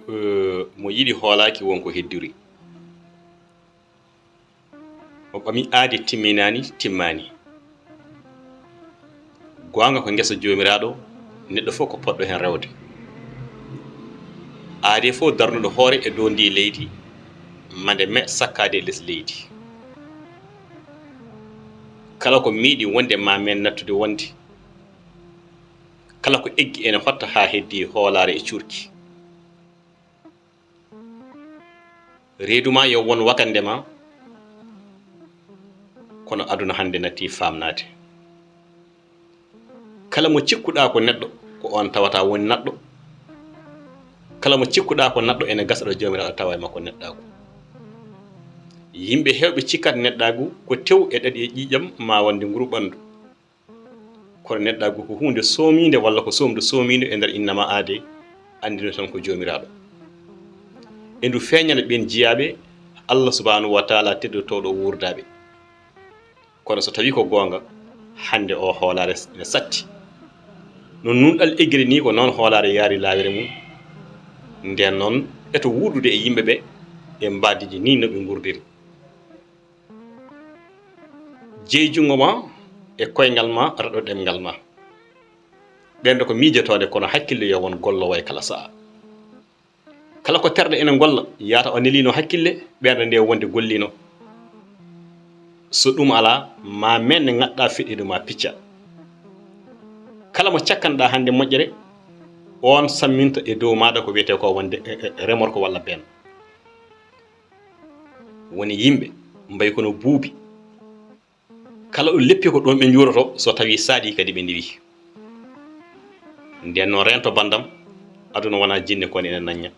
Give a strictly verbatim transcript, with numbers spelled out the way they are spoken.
Mo yiɗi hoolaaki won ko heddori. O ɓami aade timminaani, timmaani. Goonga ko ngesa Joomiraaɗo, neɗɗo fof ko potɗo heen rewde. Aade fof darnuɗo hoore e dow ndi leydi, mande me sakkaade e les leydi. Kala ko miiɗi wonde ma men nattude wonde, kala ko eggi ene hotta haa heddi hoolaare e cuurki. Reedu ma yo won wakannde ma, kono aduna hannde natti faamnaade. Kala mo cikkuɗaa ko neɗɗo, ko oon tawata woni naɗɗo. Kala mo cikkuɗaa ko naɗɗo, ene gasa ɗo Joomiraaɗo tawa e makko neɗɗaagu. Yimɓe heewɓe cikkat neɗɗaagu ko tew e ɗaɗi e ƴiiƴam, ma wonde nguru ɓanndu. Kono neɗɗaagu ko huunde soomiinde walla ko soomdu soomiindo e nder innama aade, anndino tan ko Joomiraaɗo. E ndu feeñana ɓeen jiyaaɓe Allah subhanahu wa taala teddotooɗo wuurdaaɓe. Kono so tawii ko goonga, hannde o hoolaare ne satti. No nunɗal eggiri nii, ko noon hoolaare yaari laawere mum. Ndeen noon, eto wuurdude e yimɓe ɓe e mbaadiiji nii no ɓe nguurdiri. Jeyi junngo ma e koyngal ma, raɗo ɗemngal ma. Ɓernde ko miijotoonde, kono hakkille yo won golloowo e kala sa'a. Kala ko terɗe ene ngolla, yata o neliino hakkille, ɓernde nde wonde golliino. So ɗum alaa, ma men ne ŋaɗɗa feɗɗiiɗo ma picca. Kala mo cakkanɗa hannde moƴƴere, oon samminta e dow maaɗa ko wiyetee ko wonde, e, e, remorque walla been. Woni yimɓe mbayi kono buubi. Kala ɗo leppi ko ɗoon ɓe njuuroto, so tawii saaɗi kadi ɓe ndiwi. Ndeen noon reento banndam, aduna wonaa jinne kono ene nañña.